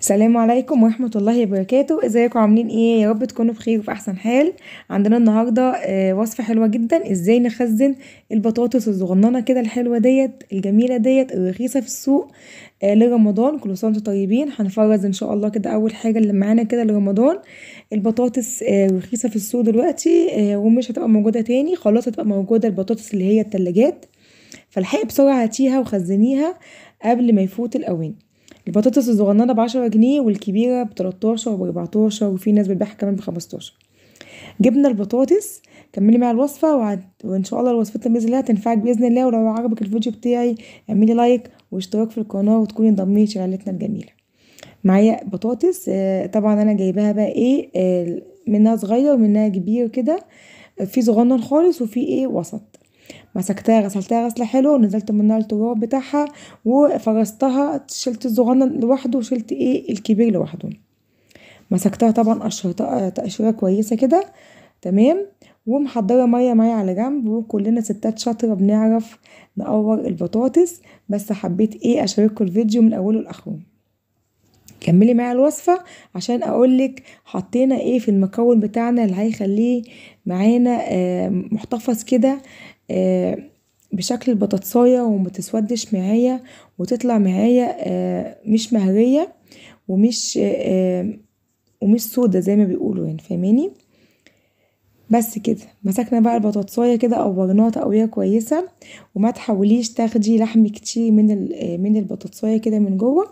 السلام عليكم ورحمة الله وبركاته. ازيكم عاملين ايه؟ يا رب تكونوا بخير وفي احسن حال. عندنا النهاردة وصفة حلوة جدا، ازاي نخزن البطاطس الصغننة كده الحلوة ديت الجميلة ديت الرخيصة في السوق لرمضان. كل سنة وانتم طيبين. هنفرز ان شاء الله كده اول حاجة اللي معانا كده لرمضان، البطاطس رخيصة في السوق دلوقتي ومش هتبقى موجودة تاني، خلاص هتبقى موجودة البطاطس اللي هي التلاجات، فالحقي بسرعة هاتيها وخزنيها قبل ما يفوت الاوان. البطاطس الصغننة ب10 جنيه والكبيرة ب13 وب14، وفي ناس بتبيعها كمان ب15. جبنا البطاطس، كملي معايا الوصفة وان شاء الله الوصفات باذن الله هتنفعك باذن الله. ولو عجبك الفيديو بتاعي اعملي like واشتراك في القناة وتكوني انضميتي لعيلتنا الجميلة. معايا بطاطس، طبعا انا جايباها بقى ايه، منها صغير ومنها كبير كده، في صغنن خالص وفي ايه وسط. مسكتها غسلتها غسله حلوة ونزلت منها التراب بتاعها وفرزتها، شلت الصغنن لوحده وشلت ايه الكبير لوحده. مسكتها طبعا قشرتها تقشيره كويسة كده تمام، ومحضره مية معايا على جنب. وكلنا ستات شاطرة بنعرف نقور البطاطس، بس حبيت ايه اشارككم الفيديو من اوله لاخره. كملي معايا الوصفة عشان اقولك حطينا ايه في المكون بتاعنا اللي هيخليه معانا محتفظ كده بشكل البطاطسايه وما تسودش معايا وتطلع معايا مش مهريه ومش سوده زي ما بيقولوا، يعني فاهماني. بس كده مسكنا بقى البطاطسايه كده قورناها تقوية كويسة، وما تحاوليش تاخدي لحم كتير من البطاطسايه كده من جوه،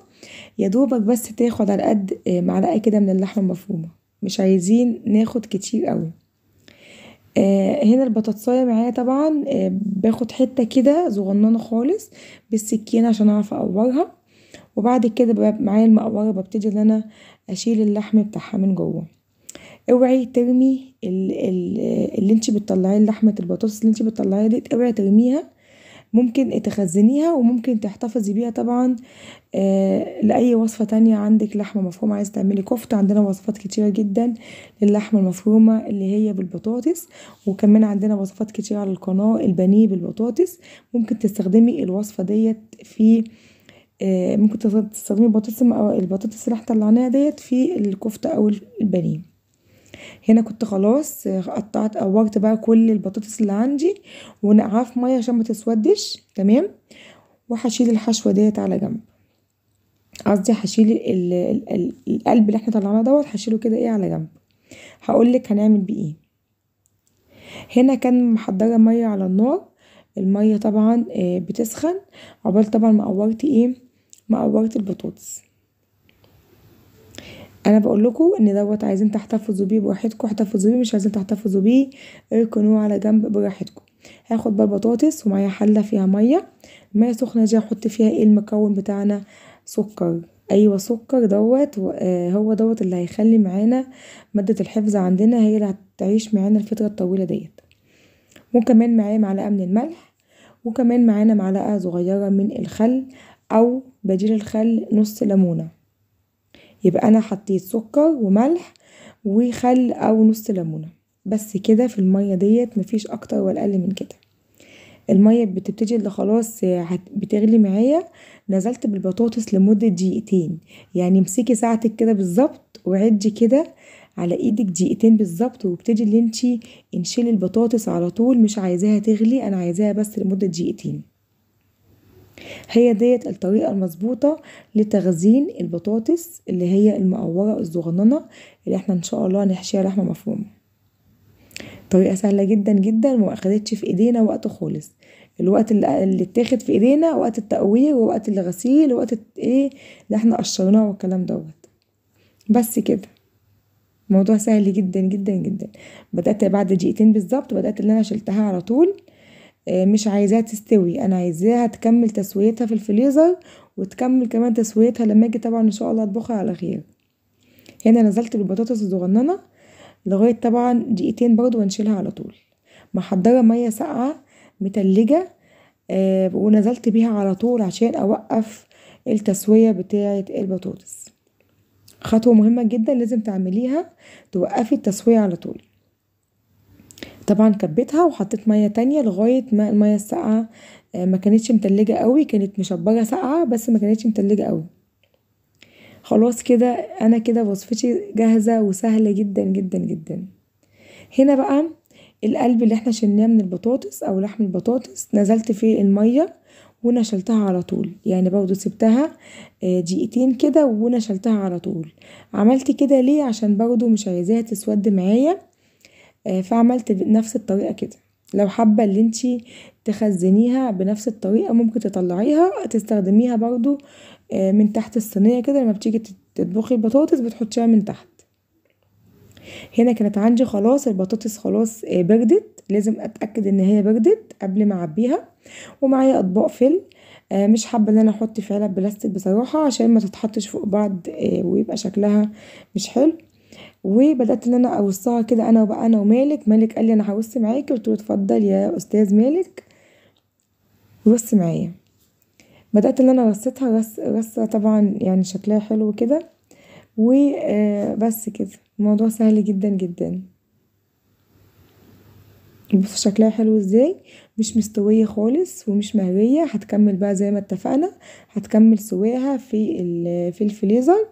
يا دوبك بس تاخد على قد معلقه كده من اللحمة المفرومه، مش عايزين ناخد كتير قوي. هنا البطاطسايه معايا طبعا باخد حتة كده صغننه خالص بالسكينة عشان اعرف اقورها، وبعد كده معايا المقوره ببتدي ان انا اشيل اللحم بتاعها من جوه. اوعي ترمي اللي انت بتطلعيه، لحمه البطاطس اللي انت بتطلعيها دي اوعي ترميها، ممكن تخزنيها وممكن تحتفظي بيها طبعا لأي وصفة تانية. عندك لحمة مفرومة عايزة تعملي كفتة، عندنا وصفات كتيرة جدا للحمة المفرومة اللي هي بالبطاطس، وكمان عندنا وصفات كتيرة على القناة البانيه بالبطاطس. ممكن تستخدمي الوصفة ديت في ممكن تستخدمي البطاطس اللي احنا طلعناها ديت في الكفتة او البانيه. هنا كنت خلاص قطعت قورت بقى كل البطاطس اللي عندي ونقعها في مية عشان ما تسودش تمام، وهشيل الحشوه ديت على جنب، قصدي هشيل القلب اللي احنا طلعناه دوت هشيله كده ايه على جنب، هقولك هنعمل بيه ايه. هنا كان محضرة مية على النار، المية طبعا بتسخن عقبال طبعا ما قورت ايه، ما قورت البطاطس. انا بقول لكم ان دوت عايزين تحتفظوا بيه براحتكم احتفظوا بيه، مش عايزين تحتفظوا بيه اركنوه على جنب براحتكم. هاخد بقى البطاطس ومعايا حله فيها مية، المية سخنة دي هحط فيها ايه المكون بتاعنا، سكر. ايوه سكر دوت هو دوت اللي هيخلي معانا مادة الحفظ عندنا، هي اللي هتعيش معانا الفترة الطويلة ديت. وكمان معايا معلقه من الملح، وكمان معانا معلقه صغيرة من الخل او بديل الخل نص ليمونه. يبقى انا حطيت سكر وملح وخل او نص ليمونه بس كده في المية ديت، مفيش اكتر ولا اقل من كده. المية بتبتدي اللي خلاص بتغلي معايا، نزلت بالبطاطس لمدة دقيقتين، يعني امسكي ساعتك كده بالظبط وعدي كده على ايدك دقيقتين بالظبط، وابتدي اللي انتي انشلي البطاطس على طول، مش عايزاها تغلي، انا عايزاها بس لمدة دقيقتين. هي ديت الطريقة المظبوطة لتخزين البطاطس اللي هي المقورة الصغننة اللي احنا ان شاء الله هنحشيها لحمة مفرومة. طريقة سهلة جدا جدا وما اخدتش في ايدينا وقت خالص. الوقت اللي اتاخد في ايدينا وقت التقوير ووقت الغسيل ووقت ايه اللي احنا قشرناه والكلام دوت، بس كده. موضوع سهل جدا جدا جدا. بدأت بعد دقيقتين بالظبط بدأت ان انا شلتها على طول، مش عايزاها تستوي، انا عايزاها تكمل تسويتها في الفريزر وتكمل كمان تسويتها لما اجي طبعا ان شاء الله اطبخها على خير. هنا نزلت بالبطاطس الصغننه لغاية طبعا دقيقتين برضو وانشيلها على طول. محضرة مية ساقعه متلجه ونزلت بيها على طول عشان اوقف التسوية بتاعه البطاطس. خطوة مهمة جدا لازم تعمليها، توقفي التسوية على طول. طبعا كبيتها وحطيت مية تانية لغاية ما المية الساقعه ما كانتش متلجه قوي، كانت مشبره ساقعه بس ما كانتش متلجه قوي. خلاص كده انا كده وصفتي جاهزة وسهلة جدا جدا جدا. هنا بقى القلب اللي احنا شلناه من البطاطس او لحم البطاطس نزلت في المية ونشلتها على طول، يعني برضو سبتها دقيقتين كده ونشلتها على طول. عملت كده ليه؟ عشان برضو مش عايزاها تسود معايا، فعملت بنفس الطريقة كده. لو حابة اللي انتي تخزنيها بنفس الطريقة ممكن تطلعيها تستخدميها برضو من تحت الصينية كده، لما بتيجي تطبخي البطاطس بتحطيها من تحت. هنا كانت عندي خلاص البطاطس خلاص بردت، لازم اتاكد ان هي بردت قبل ما اعبيها. ومعايا اطباق فل، مش حابة ان انا احط في علب بلاستيك بصراحة عشان ما تتحطش فوق بعض ويبقى شكلها مش حلو. وبدات ان انا ارصها كده انا وبقى انا ومالك. مالك قال لي انا هرص معاكي، قلت له اتفضل يا استاذ مالك رص معايا. بدات ان انا رصيتها رصه طبعا يعني شكلها حلو كده، وبس كده. الموضوع سهل جدا جدا. بصوا شكلها حلو ازاي، مش مستوية خالص ومش مهريه. هتكمل بقى زي ما اتفقنا، هتكمل سواها في الفريزر،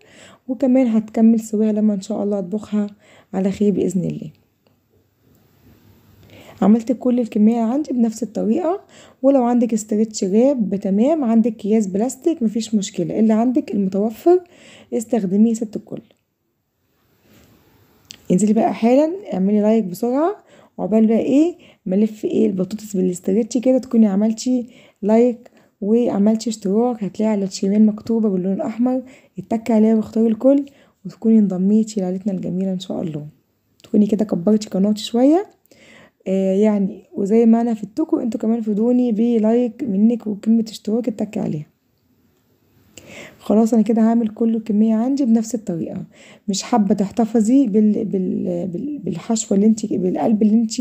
وكمان هتكمل سواها لما ان شاء الله اطبخها على خير باذن الله. عملت كل الكمية عندي بنفس الطريقة. ولو عندك stretch wrap تمام، عندك اكياس بلاستيك مفيش مشكلة، اللي عندك المتوفر استخدميه ست الكل. انزلي بقى حالا اعملي like بسرعة، عقبال بقى ايه ملف ايه البطاطس بال stretch كده تكوني عملتي like وعملتي اشتراك. هتلاقي على الشمال مكتوبة باللون الاحمر، اتكي عليها واختاري الكل، وتكوني انضميتي لعيلتنا الجميلة ان شاء الله. تكوني كده كبرتي قناتي شوية يعني، وزي ما انا فدتكم انتوا كمان فدوني ب like منك وكلمه اشتراك اتكي عليها. خلاص انا كده هعمل كل الكمية عندي بنفس الطريقة. مش حابة تحتفظي بالحشوه اللي انت، بالقلب اللي انت،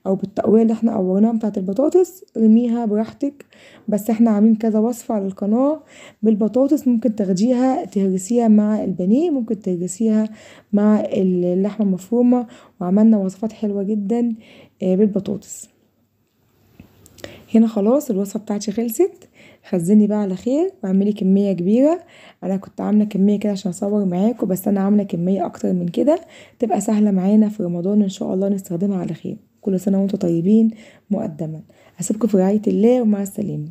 او بالتقويه اللي احنا قورناها بتاعه البطاطس، ارميها براحتك. بس احنا عاملين كذا وصفه على القناة بالبطاطس، ممكن تاخديها تهرسيها مع البانيه، ممكن تهرسيها مع اللحمة المفرومه، وعملنا وصفات حلوة جدا بالبطاطس. هنا خلاص الوصفة بتاعتي خلصت. خزني بقى على خير واعملي كمية كبيرة. انا كنت عامله كمية كده عشان اصور معاكم، بس انا عامله كمية اكتر من كده تبقى سهلة معانا في رمضان ان شاء الله نستخدمها على خير. كل سنة وانتم طيبين مقدما. اسيبكم في رعاية الله ومع السلامة.